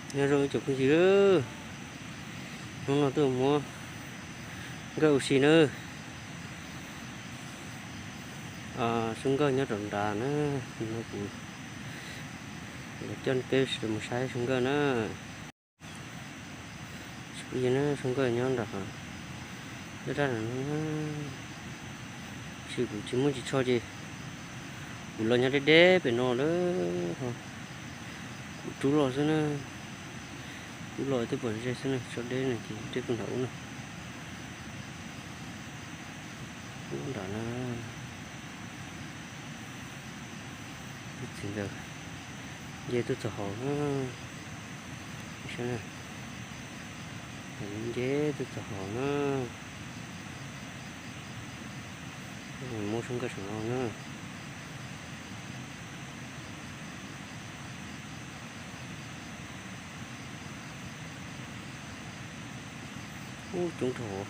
Nyob zoo ib tsoom phooj ywg, hnub no tuaj muab nkawj ua si nawb. Sub nkawj nyob rau nrad na, no kuv coj peb sawv daws mus saib sub nkawj na. Sub nkawj nyob nrad, daj daj no. Tab sis kuv tsis muaj ris tsho ces kuv los nyob deb deb pem no lawm. Kuv rub los xwb na, rub los twb pom ze xwb na, tsho deb no ces deb puag nram ub na. Ub nram na. Tus txiv ntawd nce tuaj txog hauv na. Saib na, nce tuaj txog hauv na. Muab sub nkawj saum no na. Ub, coob dhau,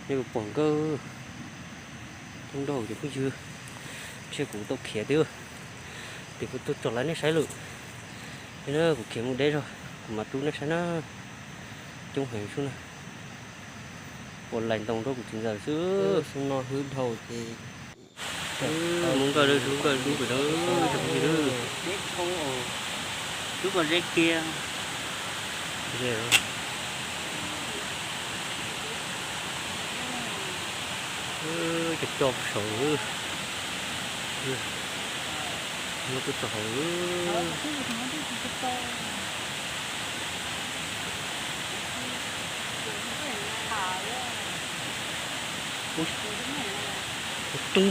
nej puas pom nkawj? Coob dhau cov phooj ywg, ntshe kuv tau khiav twb, ces kuv tuaj tsom lawv nej saib lawm. Ces na kuv khiav mus deb zog, kuv mam rub nej saib na. Coob heev sub na. Puas laim ntoo rau kuv txiv ntxawm xwb. Xub no hwv dhau ces muab nkawj, sub nkawj rub pem na, cov phooj ywg. Rub kom ze kiag. Cov co saud, muab tuaj txog hauv. Ub, tub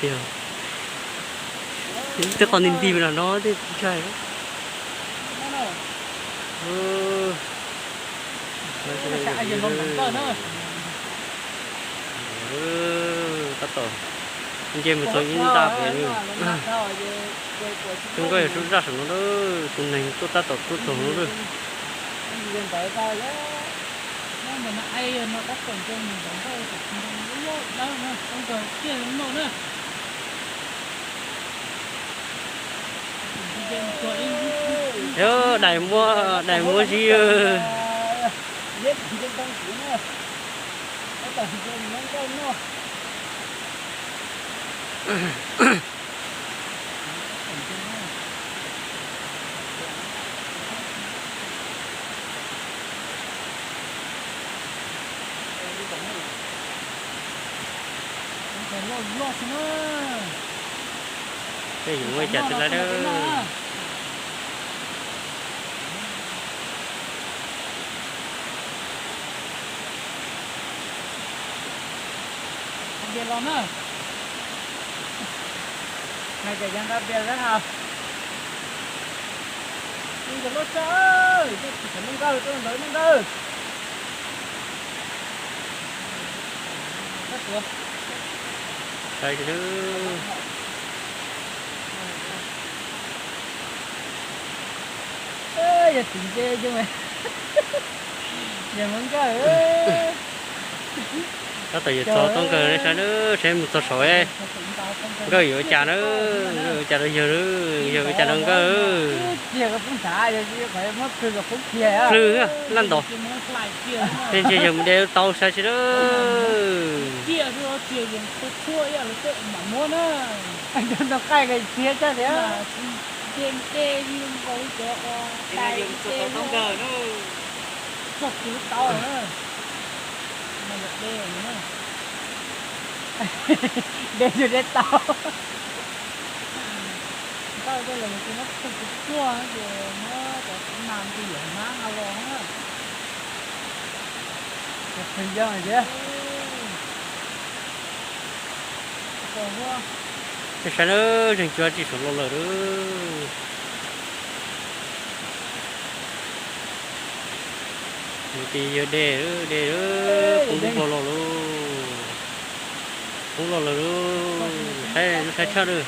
yam. Tej qhov nti nti no no tej tsis ntshai. Tab tom nce mus txog ib nta pem. Sub nkawj yog sub zaj saum no, tus neeg tuaj tab tom tuaj txog no lawm. Yog dais muab, dais muab zib. Peb yuav muaj ib cas twb laib dab. Npias los na. Hais tias yog nqa npias lawm hos. Tus loj tshaj, tsis muaj nkawj tuaj ntawd muaj nkawj. Saib, yog tsis nce zoo, yog muaj nkawj. Tab tom yuav txog tau nkawj, saib, saib mus txog saud, nkawj yuav ua cas na, nkawj yuav ua cas rau yawg, yawg ua cas rau nkawj. Plhws laj ntaus, tej ntshe yawg mus de tau saib seb na. De tsis de tau. Nkawj tej los yog tus muab plhws tsuag tsuag ces muab cov txiv mas ntim hmab no los na. Cov plhws yog tiag. Saib na, zeeg cuab tsis saum los lawm. Mus ces yawg de, de, poob loj los lauj, poob loj lawm lauj, saib, saib tshaj lawm.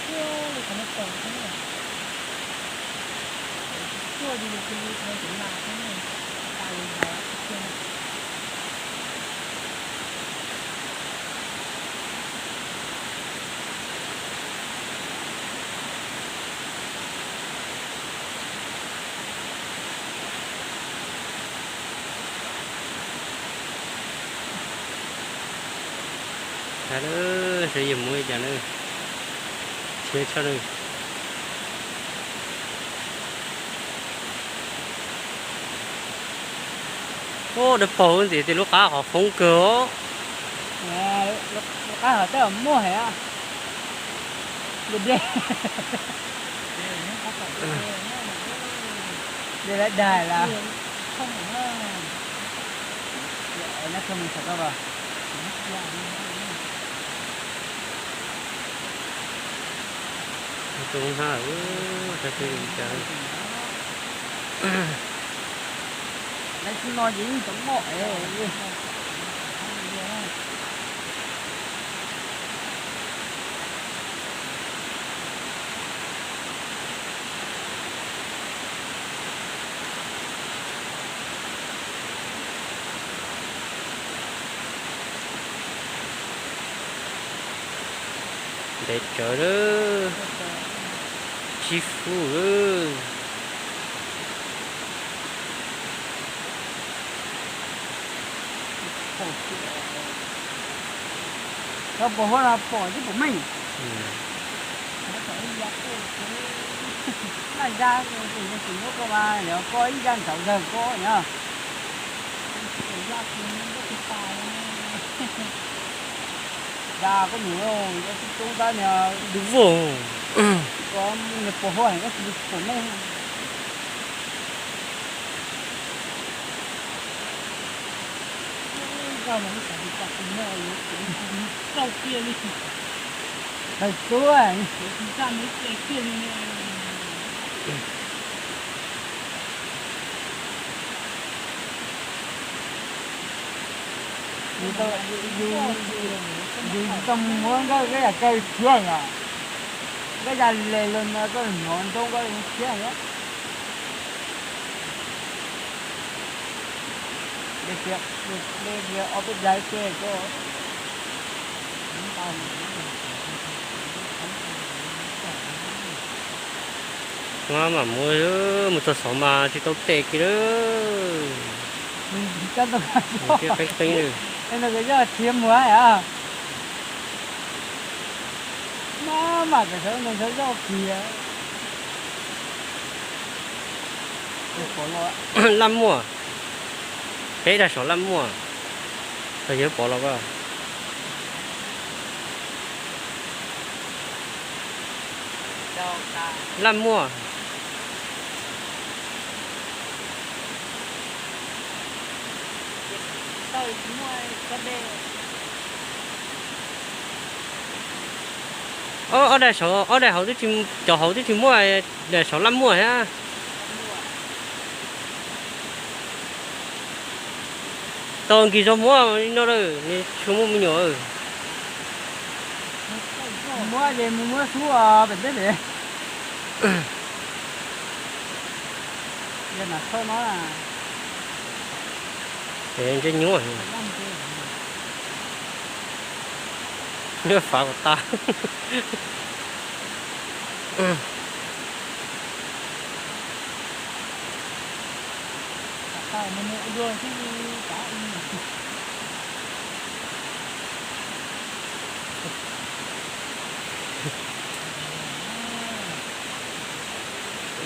Cas lawm, sawv yeej mus li cas lawm. Thiab tshaj lawm. Ub, dawb paug ntxiv tias lub qab qhov foob kawg os. Lub qab qhov tej muaj heev. Dej lab dag las. Zoo na, cas li cas. Lawv tsis no ces yeej cov moj es. Ntev tsawv lawm, tsib fub lawm. Cov puas huab no pom twb pom meej. Naj ya tus tus muab koj mas yog koj ib ya ntsauv zawg koj nyob. Da koj nus, koj tub tab niag dub vog, koj niag puas huab koj tsis pom meej. Tau kiag li. Tawg tub. Yus, yus tsis tau muab nkauj koj yam kaw tshiab yom. Nkauj yam le los no koj hnov ntoo koj tshiab yom. Ob peb daim ces koj Mam mus, mus txog saud mas tsis tau tes kiag lawm. Qeeb qeeb li. Yog thiab muag yom. Maj mam tam sawv ntoo sawv zoj kiag. Laj muaj, peb daim saud laj muaj, tau yawg pov los koj. Laj muaj. Ob daim saud, ob daim hauv twb tsis, cov hauv twb tsis muaj, daim saud laj muaj thiab. Tau nkis zog muab li no lawm, nws tsis muaj me nyuam. Muab ces mus muab xub pem teb pem. Yog nam thoj no na. Ntsej nyuaj. Fav kom tas.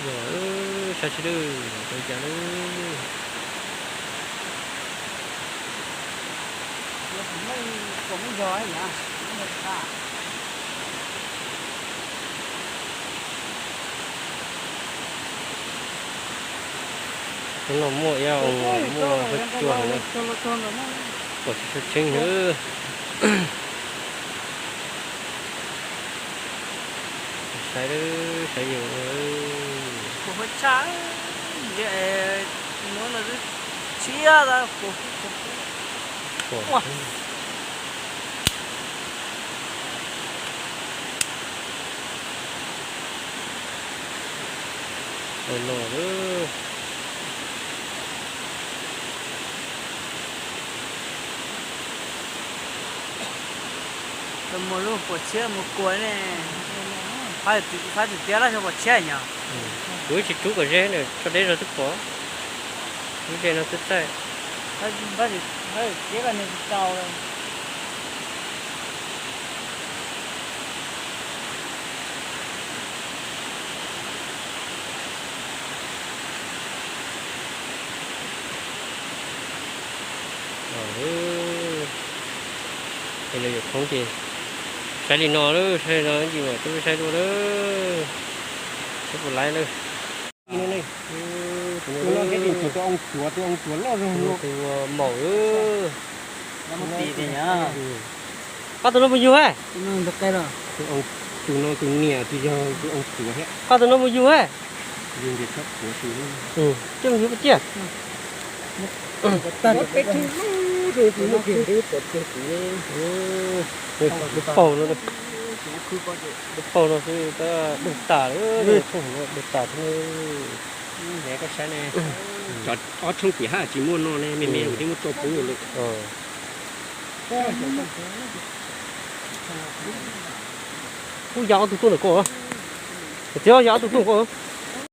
Yog, saib seb lawm, tau cas lawm. Hnub no muaj ib, muaj huab cua, pom tsis tshua tseeb nawb. Saib, saib yus. Pom huab tshaj, mus no tshiab tas. Ua no lawm. Mus lub pom tshiab mus kua ne. Faib tias laj xyov pom tshiab nyom. Kuv tsis rub kom ze na, tso deb zog twb pom. Lub ze no twb txaij. Faib tias koj niag tsis tau lawm. Lawv yuav thoob ces saib li no lawm, saib li no ces mam tuaj saib dua lawm. Saib puas laib lawm. Tus no thiab tus ntsuag, tus oo tsuav, tus oo tsuav loj zog no, tus maum lawm. Koj tus no mus yug, tus no tus niam tus yog tus oo tsuav thiab. Koj tus no mus yug, yug ntawm tsob puav tus, coj mus yug pab ciaj. Lub paug no, lub paug no xwb tab dawg tas lawm, thooj no dawg tas thiab. Cov ob tshoob tim hab tsis muaj no ne, me me kuv twb muab tso pub lawm. Kuj ya ob tug tuaj ntawm ko, txiv ya ob tug tuaj ko.